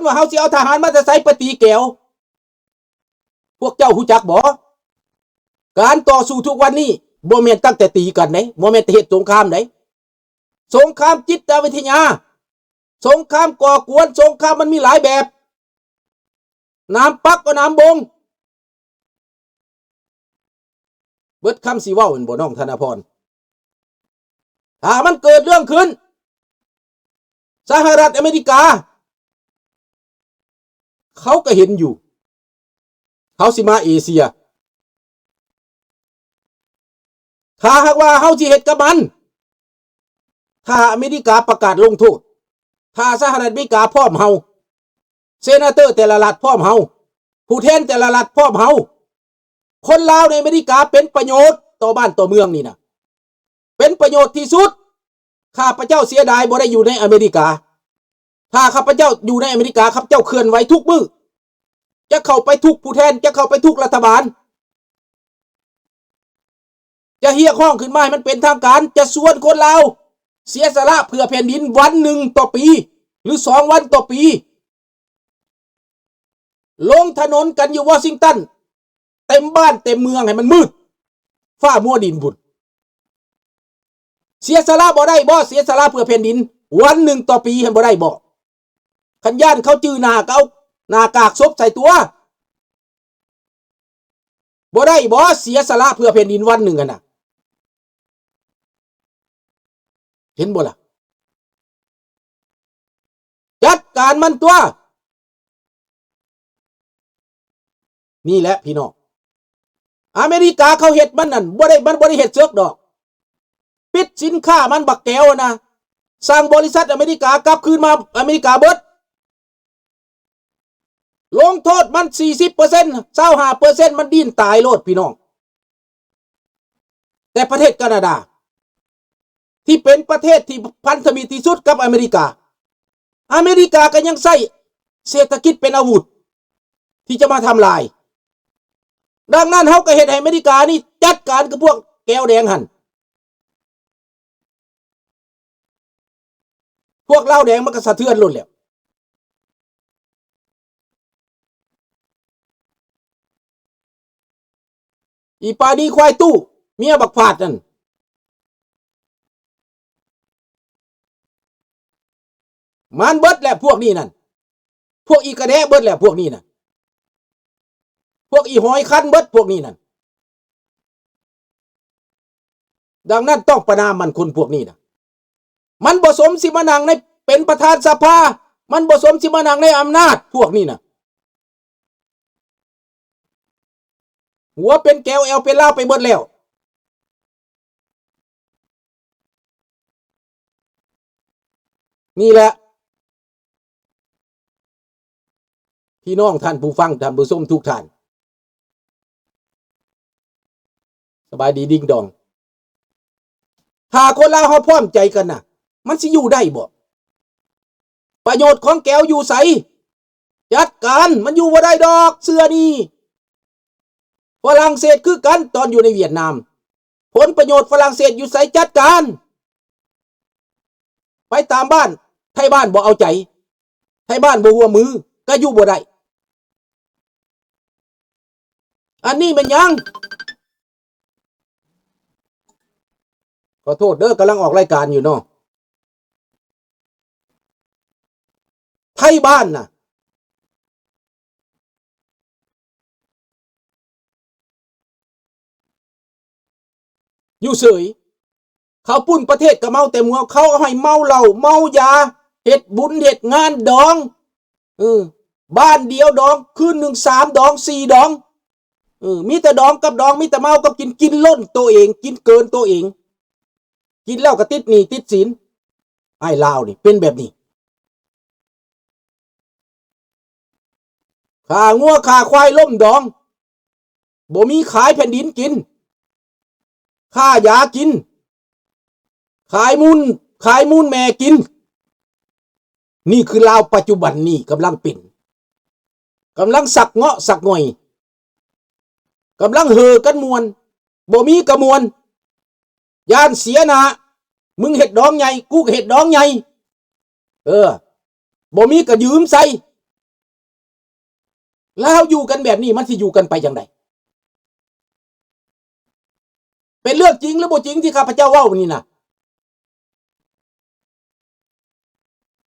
ນວ່າເຮົາຊິເອົາທະຫານມາແຕ່ໃສໄປຕີແກວ? ພວກເຈົ້າຮູ້ຈັກບໍ່? ການຕໍ່ສູ້ທຸກວັນນີ້ບໍ່ແມ່ນຕັ້ງແຕ່ຕີກັນເດ້, ບໍ່ແມ່ນແຕ່ເຮັດສົງຄາມເດ້. ສົງຄາມຈິດຕະວິທະຍາ, ສົງຄາມກໍ່ກວນ, ສົງຄາມມັນມີຫຼາຍແບບ, ໜາມປັກກໍໜາມບົງ. ເບິດຄຳຊິເວົ້າແມ່ນບໍ່ ນ້ອງທະນະພອນ? ຖ້າມັນເກີດເລື່ອງຂຶ້ນ ສະຫະລັດອາເມລິກາ ເຂົາກໍເຫັນຢູ່ ເຂົາຊິມາເອເຊຍ. ຖ້າຫາກວ່າເຮົາຊິເຮັດກັບມັນ, ຖ້າອາເມລິກາປະກາດລົງໂທດ, ຖ້າສະຫະລັດອາເມລິກາພ້ອມເຮົາ, ເຊນາເຕີແຕ່ລະລັດພ້ອມເຮົາ, ຜູ້ແທນແຕ່ລະລັດພ້ອມເຮົາ, ຄົນລາວໃນອາເມລິກາເປັນປະໂຫຍດຕໍ່ບ້ານຕໍ່ເມືອງນີ້ນະ, ເປັນປະໂຫຍດທີ່ສຸດ. ຂ້າພະເຈົ້າເສຍດາຍບໍ່ໄດ້ຢູ່ໃນອາເມລິກາ. ຖ້າຂ້າພະເຈົ້າຢູ່ໃນອາເມລິກາ, ຂ້າພະເຈົ້າເຄື່ອນໄຫວທຸກມື້, ຈະເຂົ້າໄປທຸກຜູ້ແທນ, ຈະເຂົ້າໄປທຸກລັດຖະບານ, ຈະຮຽກຮ້ອງຂຶ້ນມາໃຫ້ມັນເປັນທາງການ, ຈະຊວນຄົນລາວເສຍສະຫຼະເພື່ອແຜ່ນດິນວັນໜຶ່ງຕໍ່ປີ ຫຼື ສອງວັນຕໍ່ປີ. ລົງຖະໜົນກັນຢູ່ວໍຊິງຕັນ ເຕັມບ້ານເຕັມເມືອງໃຫ້ມັນມືດຟ້າມົວດິນພຸ້ນ. ເສຍສະຫຼະບໍ່ໄດ້ບໍ? ເສຍສະຫຼະເພື່ອແຜ່ນດິນວັນໜຶ່ງຕໍ່ປີຫັ້ນບໍ່ໄດ້ບໍ? ຄັນຢ້ານເຂົາຈື່ໜ້າກໍເອົາໜ້າກາກສົບໃສ່ຕົວ. ບໍ່ໄດ້ບໍ? ເສຍສະຫຼະເພື່ອແຜ່ນດິນວັນໜຶ່ງຫັ້ນນະ. ເຫັນບໍ່ລະ? ຈັດການມັນຕົວະ. ນີ້ແຫຼະພີ່ນ້ອງ, ອາເມລິກາເຂົາເຮັດມັນນັ້ນ ບໍ່ໄດ້, ມັນບໍ່ໄດ້ເຮັດເສິກດອກ. ປິດສິນຄ້າມັນບັກແກວນະ, ສັ່ງບໍລິສັດອາເມລິກາກັບຄືນມາອາເມລິກາເບິດ. ລົງໂທດມັນສີ່ສິບເປີເຊັນ, ຊາວຫ້າເປີເຊັນ ມັນດີ້ນຕາຍໂລດພີ່ນ້ອງ. ແຕ່ປະເທດການາດາ ທີ່ເປັນປະເທດທີ່ພັນທະມິດທີ່ສຸດກັບອາເມລິກາ, ອາເມລິກາກໍຍັງໃຊ້ເສດຖະກິດເປັນອາວຸດທີ່ຈະມາທຳລາຍ. ດັ່ງນັ້ນ ເຮົາກໍເຮັດໃຫ້ອາເມລິການີ້ຈັດການກັບພວກແກວແດງຫັ້ນ. ພວກລາວແດງມັນກໍສະເທືອນໂລດແລ້ວ. ອີປານີຄວາຍຕູ້ ເມຍບັກພາດນັ້ນ ມັນເບິດແລ້ວພວກນີ້ນັ້ນ. ພວກອີກະແດະເບິດແລ້ວພວກນີ້ນະ, ພວກອີຫອຍຄັນເບິດພວກນີ້ນັ້ນ. ດັ່ງນັ້ນຕ້ອງປະນາມມັນ, ຄົນພວກນີ້ນະ ມັນບໍ່ສົມຊິມານັ່ງໃນ ເປັນປະທານສະພາ, ມັນບໍ່ສົມຊິມານັ່ງໃນອຳນາດພວກນີ້ນະ. ຫົວເປັນແກວແອວເປັນລາວໄປເບິດແລ້ວ. ນີ້ແຫຼະ ພີ່ນ້ອງທ່ານຜູ້ຟັງ ທ່ານຜູ້ຊົມທຸກທ່ານ, ສະບາຍດີດິງດອງ. ຖ້າຄົນລາວເຮົາພ້ອມໃຈກັນນະ ມັນຊິຢູ່ໄດ້ບໍ່? ປະໂຫຍດຂອງແກວຢູ່ໃສ? ຈັດການ, ມັນຢູ່ບໍ່ໄດ້ດອກເທື່ອນີ້. ຝຣັ່ງເສດຄືກັນ, ຕອນຢູ່ໃນຫວຽດນາມ, ຜົນປະໂຫຍດຝຣັ່ງເສດຢູ່ໃສ? ຈັດການ. ໄປຕາມບ້ານ, ໄທບ້ານບໍ່ເອົາໃຈ, ໄທບ້ານບໍ່ຮ່ວມມື, ກໍຢູ່ບໍ່ໄດ້. ອັນນີ້ແມ່ນຫຍັງ? ຂໍໂທດເດີ, ກຳລັງອອກລາຍການຢູ່ເນາະ. ໄທບ້ານນະ ຢູ່ເສີຍ, ເຂົາປຸ້ນປະເທດກໍເມົາແຕ່ເມືອ, ເຂົາເອົາໃຫ້ເມົາເຫຼົ້າເມົາຢາ, ເຮັດບຸນເຮັດງານດອງ, ເອີ, ບ້ານດຽວດອງ, ຄືນໜຶ່ງສາມດອງ ສີ່ດອງ. ເອີ ມີແຕ່ດອງກັບດອງ, ມີແຕ່ເມົາກັບກິນ, ກິນລົ້ນໂຕເອງ, ກິນເກີນໂຕເອງ, ກິນແລ້ວກໍຕິດໜີ້ຕິດສິນ. ອ້າຍລາວນີ້ເປັນແບບນີ້. ຂ້າງົວຂ້າຄວາຍລົ້ມດອງ, ບໍ່ມີຂາຍແຜ່ນດິນກິນ, ຄ້າຢາກິນ, ຂາຍມູນ, ຂາຍມູນແມ່ກິນ. ນີ້ຄືລາວປັດຈຸບັນນີ້ກຳລັງເປັນ, ກຳລັງສັກເງາະສັກຫງ່ອຍ, ກຳລັງເຫີກັນມ່ວນ, ບໍ່ມີກະມ່ວນ, ຢ້ານເສຍໜ້າ, ມຶງເຮັດດອງໃຫຍ່, ກູກໍເຮັດດອງໃຫຍ່, ເອີ, ບໍ່ມີກະຢືມໃສ່, ລາວຢູ່ກັນແບບນີ້ ມັນຊິຢູ່ກັນໄປຈັ່ງໃດ? ເປັນເລື່ອງຈິງຫຼືບໍ່ຈິງທີ່ຂ້າພະເຈົ້າເວົ້ານີ້ນະ?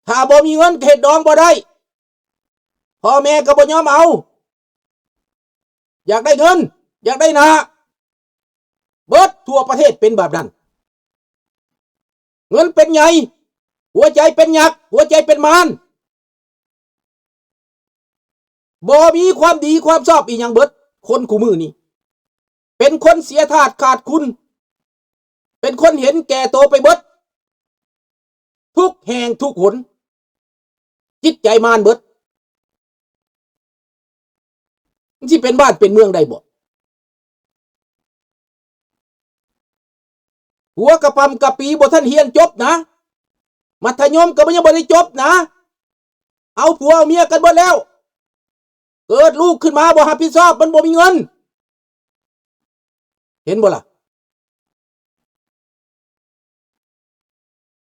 ຖ້າບໍ່ມີເງິນເຮັດດອງບໍ່ໄດ້ ພໍ່ແມ່ກໍບໍ່ຍອມເອົາ ຢາກໄດ້ເງິນ ຢາກໄດ້ໜ້າ ເບິດທົ່ວປະເທດເປັນແບບນັ້ນ. ເງິນເປັນໃຫຍ່ ຫົວໃຈເປັນຍັກ ຫົວໃຈເປັນມານ ບໍ່ມີຄວາມດີຄວາມຊອບອີ່ຫຍັງເບິດ. ຄົນຄູ່ມື້ນີ້ ເປັນຄົນເສຍທາດຂາດຄຸນ ເປັນຄົນເຫັນແກ່ໂຕໄປເບິດ ທຸກແຫ່ງທຸກຫົນ ຈິດໃຈມານເບິດ. ມັນຊິເປັນບ້ານເປັນເມືອງໄດ້ບໍ່? ຫົວກະປຳກະປີບໍ່ທັນຮຽນຈົບນະ ມັດທະຍົມກໍຍັງບໍ່ໄດ້ຈົບນະ ເອົາຜົວເອົາເມຍກັນເບິດແລ້ວ ເກີດລູກຂຶ້ນມາບໍ່ຮັບຜິດຊອບ ມັນບໍ່ມີເງິນ ເຫັນບໍ່ລະ?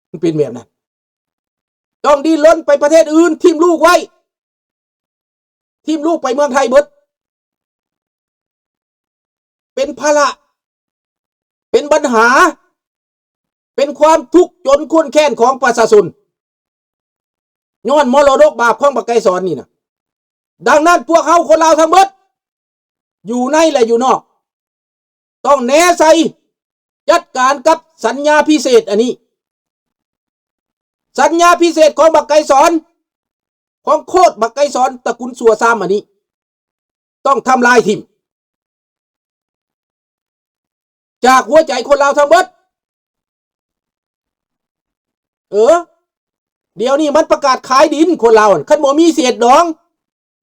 ມັນເປັນແບບນັ້ນ ຕ້ອງດີ້ນລົນໄປປະເທດອື່ນ ຖິ້ມລູກໄວ້ ຖິ້ມລູກໄປເມືອງໄທເບິດ ເປັນພາລະ ເປັນບັນຫາ ເປັນຄວາມທຸກຈົນຄວນແຄ້ນຂອງປະຊາຊົນ ຍ້ອນມໍລະດົກບາບຂອງບັກໄກສອນນີ້ນະ. ດັ່ງນັ້ນ ພວກເຮົາຄົນລາວທັງເບິດ ຢູ່ໃນ ແລະ ຢູ່ນອກ ຕ້ອງແນໃສ່ຈັດການກັບສັນຍາພິເສດອັນນີ້. ສັນຍາພິເສດຂອງບັກໄກສອນ ຂອງໂຄດບັກໄກສອນ ຕະກຸນຊົ່ວຊາມອັນນີ້ ຕ້ອງທຳລາຍຖິ້ມ ຈາກຫົວໃຈຄົນລາວທັງເບິດ. ເອີ ດຽວນີ້ມັນປະກາດຂາຍດິນ ຄົນລາວຫັ້ນ ຄັນບໍ່ມີເສດດອງ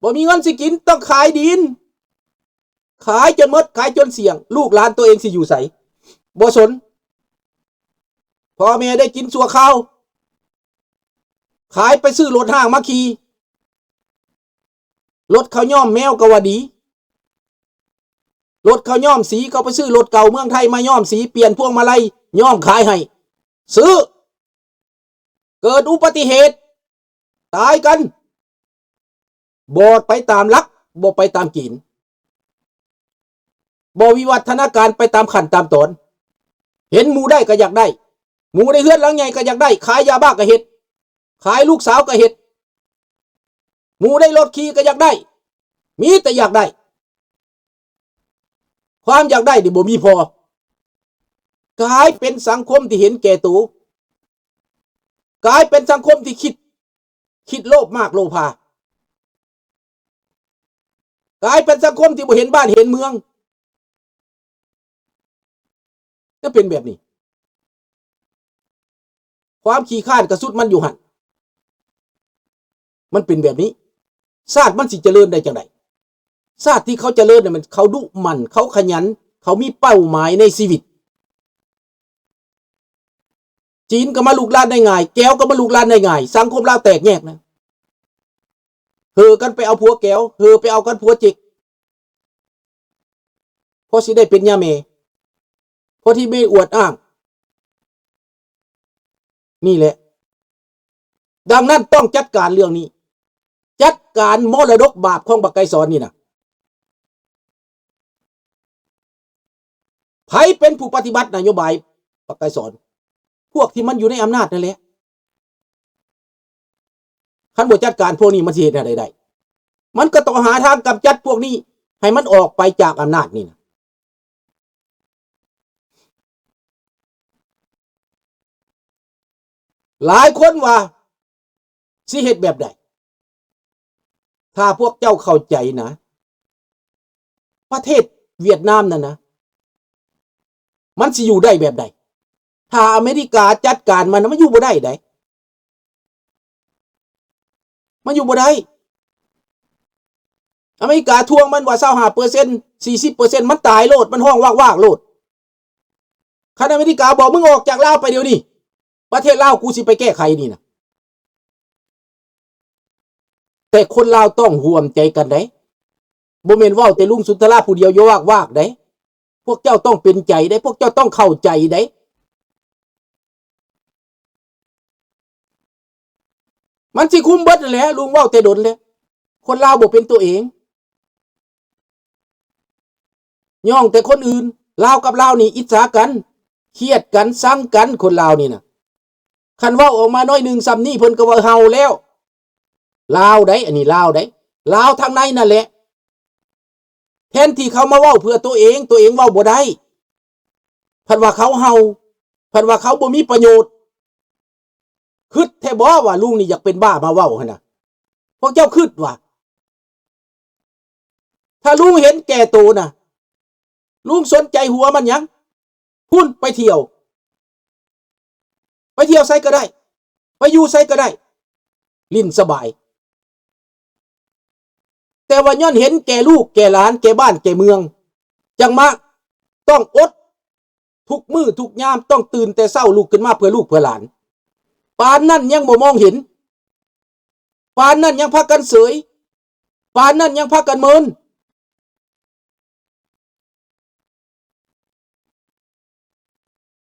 ບໍ່ມີເງິນຊິກິນ ຕ້ອງຂາຍດິນ ຂາຍຈົນໝົດ ຂາຍຈົນສ່ຽງ ລູກຫຼານໂຕເອງຊິຢູ່ໃສ? ບໍ່ສົນ ພໍ່ແມ່ໄດ້ກິນຊົ່ວຄາວ ຂາຍໄປຊື້ລົດຮ້າງມາຂີ່ ລົດເຂົາຍ້ອມແມວກໍວ່າດີ ລົດເຂົາຍ້ອມສີ ເຂົາໄປຊື້ລົດເກົ່າເມືອງໄທມາຍ້ອມສີ ປ່ຽນພວງມາໄລຍ້ອມຂາຍໃຫ້ ຊື້ ເກີດອຸບັດຕິເຫດ ຕາຍກັນ ບໍ່ໄປຕາມຫຼັກ ບໍ່ໄປຕາມເກນ ບໍ່ວິວັດທະນາການໄປຕາມຂັ້ນຕາມຕອນ ເຫັນໝູ່ໄດ້ກໍຢາກໄດ້ ໝູ່ໄດ້ເຮືອນຫຼັງໃຫຍ່ກໍຢາກໄດ້ ຂາຍຢາບ້າກໍເຮັດ ຂາຍລູກສາວກໍເຮັດ ໝູ່ໄດ້ລົດຂີ່ກໍຢາກໄດ້ ມີແຕ່ຢາກໄດ້ ຄວາມຢາກໄດ້ນີ້ບໍ່ມີພໍ ກາຍເປັນສັງຄົມທີ່ເຫັນແກ່ໂຕ ກາຍເປັນສັງຄົມທີ່ຄິດ ຄິດໂລບມາກໂລພາ ກາຍເປັນສັງຄົມທີ່ບໍ່ເຫັນບ້ານເຫັນເມືອງ ກໍເປັນແບບນີ້ ຄວາມຂີ້ຄ້ານກໍສຸດມັນຢູ່ຫັ້ນ ມັນເປັນແບບນີ້ ຊາດມັນຊິຈະເລີນໄດ້ຈັ່ງໃດ? ຊາດທີ່ເຂົາຈະເລີນນະ ແມ່ນເຂົາດຸໝັ່ນ ເຂົາຂະຫຍັນ ເຂົາມີເປົ້າໝາຍໃນຊີວິດ. ຈີນກໍມາລຸກລານໄດ້ງ່າຍ ແກວກໍມາລຸກລານໄດ້ງ່າຍ ສັງຄົມລາວແຕກແຍກນະ ເຫີກັນໄປເອົາຜົວແກວ ເຫີໄປເອົາກັນຜົວເຈັກ ພໍຊິໄດ້ເປັນຍາແມ່ ພໍທີ່ແມ່ອວດອ້າງ ນີ້ແຫຼະ. ດັ່ງນັ້ນຕ້ອງຈັດການເລື່ອງນີ້ ຈັດການມໍລະດົກບາບຂອງບັກໄກສອນນີ້ນະ. ໃຜເປັນຜູ້ປະຕິບັດນະໂຍບາຍບັກໄກສອນ? ພວກທີ່ມັນຢູ່ໃນອຳນາດນັ້ນແຫຼະ. ຄັນບໍ່ຈັດການພວກນີ້ ມັນຊິເຮັດແນວໃດໄດ້? ມັນກໍຕ້ອງຫາທາງກຳຈັດພວກນີ້ໃຫ້ມັນອອກໄປຈາກອຳນາດນີ້ນະ. ຫຼາຍຄົນວ່າຊິເຮັດແບບໃດ? ຖ້າພວກເຈົ້າເຂົ້າໃຈນະ ປະເທດຫວຽດນາມນັ້ນນະ ມັນຊິຢູ່ໄດ້ແບບໃດ? ຖ້າອາເມລິກາຈັດການມັນນະ ມັນຢູ່ບໍ່ໄດ້ໃດ. ມັນຢູ່ບໍ່ໄດ້. ອາເມລິກາທວງມັນວ່າຊາວຫ້າເປີເຊັນ ສີ່ສິບເປີເຊັນ ມັນຕາຍໂລດ ມັນຮ້ອງວາກໆໂລດ. ຄັນອາເມລິກາບອກ ມຶງອອກຈາກລາວໄປດຽວນີ້ ປະເທດລາວກູຊິໄປແກ້ໄຂນີ້ນະ. ແຕ່ຄົນລາວຕ້ອງຮ່ວມໃຈກັນໃດ໋ ບໍ່ແມ່ນເວົ້າແຕ່ລຸງສຸນທະລາຜູ້ດຽວຢູ່ວາກໆໃດ໋. ພວກເຈົ້າຕ້ອງເປັນໃຈໃດ໋ ພວກເຈົ້າຕ້ອງເຂົ້າໃຈໃດ໋. ມັນຊິຄຸມເບິດຫັ້ນແຫຼະ ລຸງເວົ້າແຕ່ດົນແລ້ວ. ຄົນລາວບໍ່ເປັນຕົວເອງ ຍ້ອງແຕ່ຄົນອື່ນ. ລາວກັບລາວນີ້ອິດສາກັນ, ຄຽດກັນ, ຊັງກັນ, ຄົນລາວນີ້ນະ. ຄັນເວົ້າອອກມາໜ້ອຍໜຶ່ງສ່ຳນີ້ ເພິ່ນກໍວ່າເຫົ່າແລ້ວ. ລາວໃດ໋ ອັນນີ້ລາວໃດ໋ ລາວທາງໃນນັ້ນແຫຼະ. ແທນທີ່ເຂົາມາເວົ້າເພື່ອຕົວເອງ, ຕົວເອງເວົ້າບໍ່ໄດ້, ພັດວ່າເຂົາເຫົ່າ, ພັດວ່າເຂົາບໍ່ມີປະໂຫຍດ. ຄິດແທ້ບໍ່ວ່າລຸງນີ້ຢາກເປັນບ້າມາເວົ້າຫັ້ນນະ? ພວກເຈົ້າຄິດວ່າ ຖ້າລຸງເຫັນແກ່ໂຕນະ, ລຸງສົນໃຈຫົວມັນຫຍັງ? ພຸ້ນ ໄປທ່ຽວ, ໄປທ່ຽວໃສກໍໄດ້, ໄປຢູ່ໃສກໍໄດ້, ຫຼິ້ນສະບາຍ. ແຕ່ວ່າຍ້ອນເຫັນແກ່ລູກແກ່ຫຼານ, ແກ່ບ້ານແກ່ເມືອງ, ຈັ່ງມາຕ້ອງອົດ ທຸກມື້ທຸກຍາມ ຕ້ອງຕື່ນແຕ່ເຊົ້າລຸກຂຶ້ນມາເພື່ອລູກເພື່ອຫຼານ. ປານນັ້ນຍັງບໍ່ມອງເຫັນ, ປານນັ້ນຍັງພາກັນເສີຍ, ປານນັ້ນຍັງພາກັນເມີນ.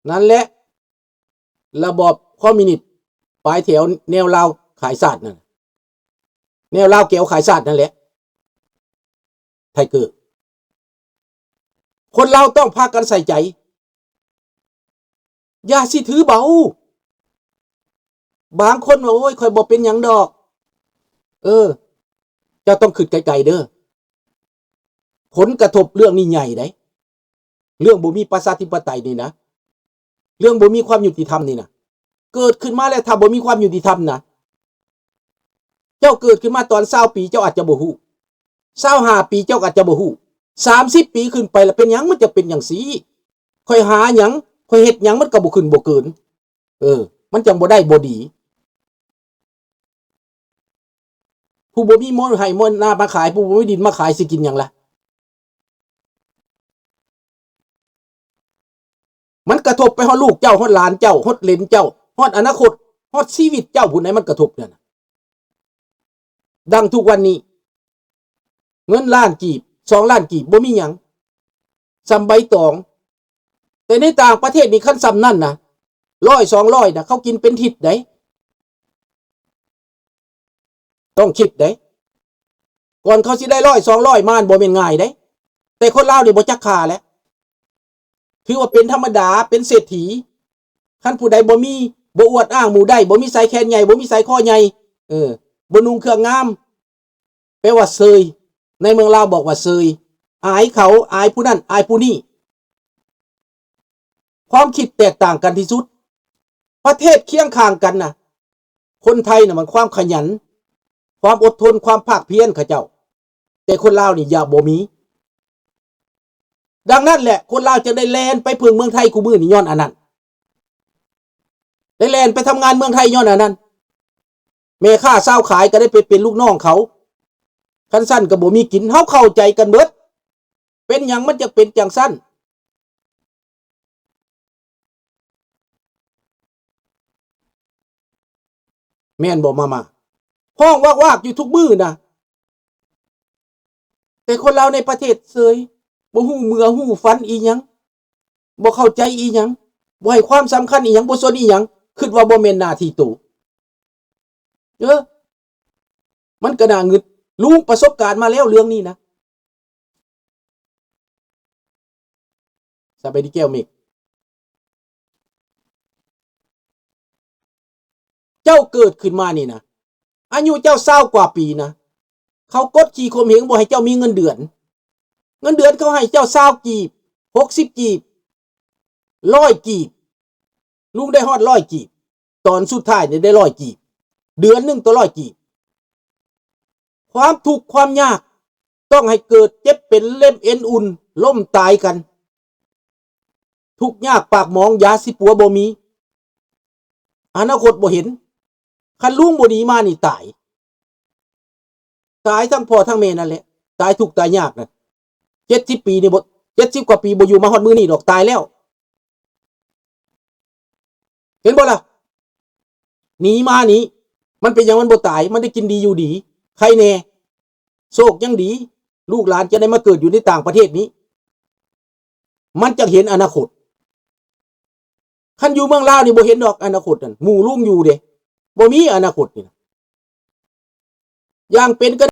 ນັ້ນແຫຼະ ລະບອບຄອມມິວນິດປາຍແຖວແນວລາວຂາຍຊາດນັ້ນ, ແນວລາວແກວຂາຍຊາດນັ້ນແຫຼະ ໄທເກີ. ຄົນລາວຕ້ອງພາກັນໃສ່ໃຈ, ຢ່າຊິຖືເບົາ. ບາງຄົນວ່າ ໂອ້ຍ ຂ້ອຍບໍ່ເປັນຫຍັງດອກ. ເອີ ເຈົ້າຕ້ອງຄິດໄກໆເດີ. ຜົນກະທົບເລື່ອງນີ້ໃຫຍ່ເດ້. ເລື່ອງບໍ່ມີປະຊາທິປະໄຕນີ້ນະ, ເລື່ອງບໍ່ມີຄວາມຍຸຕິທຳນີ້ນະ, ເກີດຂຶ້ນມາແລ້ວ ຖ້າບໍ່ມີຄວາມຍຸຕິທຳນະ, ເຈົ້າເກີດຂຶ້ນມາຕອນຊາວປີ ເຈົ້າອາດຈະບໍ່ຮູ້, ຊາວຫ້າປີ ເຈົ້າອາດຈະບໍ່ຮູ້, ສາມສິບປີຂຶ້ນໄປລະ ເປັນຫຍັງມັນຈະເປັນຈັ່ງຊີ້? ຂ້ອຍຫາຫຍັງ, ຂ້ອຍເຮັດຫຍັງ ມັນກໍບໍ່ຂຶ້ນບໍ່ເກີນ. ເອີ ມັນຈັ່ງບໍ່ໄດ້ບໍ່ດີ. ຜູ້ບໍ່ມີໝົນໄຮ່ໝົນນາມາຂາຍ, ຜູ້ບໍ່ມີດິນມາຂາຍ ຊິກິນຫຍັງລະ? ມັນກະທົບໄປຮອດລູກເຈົ້າ, ຮອດຫຼານເຈົ້າ, ຮອດເຫຼັນເຈົ້າ, ຮອດອະນາຄົດ, ຮອດຊີວິດເຈົ້າພຸ້ນໃດ໋ ມັນກະທົບນັ້ນນະ. ດັ່ງທຸກວັນນີ້ ເງິນລ້ານກີບ, ສອງລ້ານກີບ ບໍ່ມີຫຍັງ, ສ່ຳໃບຕອງ. ແຕ່ໃນຕ່າງປະເທດນີ້ ຄັນສ່ຳນັ້ນນະ ຮ້ອຍສອງຮ້ອຍນະ ເຂົາກິນເປັນທິດໃດ໋. ຕ້ອງຄິດເດ້ ກ່ອນເຂົາຊິໄດ້ຮ້ອຍສອງຮ້ອຍມາ ບໍ່ແມ່ນງ່າຍເດ້. ແຕ່ຄົນລາວນີ້ບໍ່ຈັກຄ່າແຫຼະ, ຖືວ່າເປັນທຳມະດາ ເປັນເສດຖີ. ຄັນຜູ້ໃດບໍ່ມີ ບໍ່ອວດອ້າງໝູ່ໄດ້, ບໍ່ມີສາຍແຂນໃຫຍ່, ບໍ່ມີສາຍຄໍໃຫຍ່, ເອີ ບໍ່ນຸ່ງເຄື່ອງງາມ, ແປວ່າເຊີຍ. ໃນເມືອງລາວບອກວ່າເຊີຍ, ອາຍເຂົາ, ອາຍຜູ້ນັ້ນ, ອາຍຜູ້ນີ້. ຄວາມຄິດແຕກຕ່າງກັນທີ່ສຸດ. ປະເທດຄຽງຂ້າງກັນນະ, ຄົນໄທນະມັນຄວາມຂະຫຍັນ, ຄວາມອົດທົນ, ຄວາມພາກພຽນເຂົາເຈົ້າ, ແຕ່ຄົນລາວນີ້ຢ່າບໍ່ມີ. ດັ່ງນັ້ນແຫຼະ ຄົນລາວຈຶ່ງໄດ້ແລ່ນໄປເພິ່ງເມືອງໄທຄູ່ມື້ນີ້ຍ້ອນອັນນັ້ນ, ໄດ້ແລ່ນໄປທຳງານເມືອງໄທຍ້ອນອັນນັ້ນ. ແມ່ຄ້າຊາວຂາຍກໍໄດ້ໄປເປັນລູກນ້ອງເຂົາ, ຄັນຊັ້ນກໍບໍ່ມີກິນ. ເຮົາເຂົ້າໃຈກັນເບິດ, ເປັນຫຍັງມັນຈະເປັນຈັ່ງຊັ້ນ? ແມ່ນບໍ່ມາມາ? ຮ້ອງວາກໆຢູ່ທຸກມື້ນະ, ແຕ່ຄົນລາວໃນປະເທດເຊີຍ, ບໍ່ຮູ້ເມືອຮູ້ຝັນອີ່ຫຍັງ, ບໍ່ເຂົ້າໃຈອີ່ຫຍັງ, ບໍ່ໃຫ້ຄວາມສຳຄັນອີ່ຫຍັງ, ບໍ່ສົນອີ່ຫຍັງ, ຄິດວ່າບໍ່ແມ່ນໜ້າທີ່ໂຕ. ເອີ ມັນກໍໜ້າງຶດ. ລຸງປະສົບການມາແລ້ວເລື່ອງນີ້ນະ. ສະບາຍດີແກ້ວເມກ. ເຈົ້າເກີດຂຶ້ນມານີ້ນະ, ອາຍຸເຈົ້າຊາວກວ່າປີນະ, ເຂົາກົດຂີ່ຂົ່ມເຫງບໍ່ໃຫ້ເຈົ້າມີເງິນເດືອນ. ເງິນເດືອນເຂົາໃຫ້ເຈົ້າຊາວກີບ, ຫົກສິບກີບ, ຮ້ອຍກີບ. ລຸງໄດ້ຮອດຮ້ອຍກີບ, ຕອນສຸດທ້າຍນີ້ໄດ້ຮ້ອຍກີບ, ເດືອນໜຶ່ງຕໍ່ຮ້ອຍກີບ. ຄວາມທຸກຄວາມຍາກ ຕ້ອງໃຫ້ເກີດເຈັບເປັນເລັບເອັນອຸ່ນ, ລົ້ມຕາຍກັນ, ທຸກຍາກປາກໝອງ, ຢາຊິປົວບໍ່ມີ, ອະນາຄົດບໍ່ເຫັນ. ຄັນລຸງບໍ່ໜີມານີ້ຕາຍ, ຕາຍທັງພໍ່ທັງແມ່ນັ້ນແຫຼະ, ຕາຍທຸກຕາຍຍາກນັ້ນ. ເຈັດສິບປີນີ້ບໍ່, ເຈັດສິບກວ່າປີບໍ່ຢູ່ມາຮອດມື້ນີ້ດອກ, ຕາຍແລ້ວ. ເຫັນບໍ່ລະ? ໜີມານີ້ ມັນເປັນຫຍັງມັນບໍ່ຕາຍ? ມັນໄດ້ກິນດີຢູ່ດີ, ໄຄແດ່, ໂຊກຍັງດີ, ລູກຫຼານຈະໄດ້ມາເກີດຢູ່ໃນຕ່າງປະເທດນີ້, ມັນຈະເຫັນອະນາຄົດ. ຄັນຢູ່ເມືອງລາວນີ້ບໍ່ເຫັນດອກອະນາຄົດນັ້ນ, ໝູ່ລຸງຢູ່ເດ້, ບໍ່ມີອະນາຄົດນີ້ນະ. ຢ່າງເປັນກໍ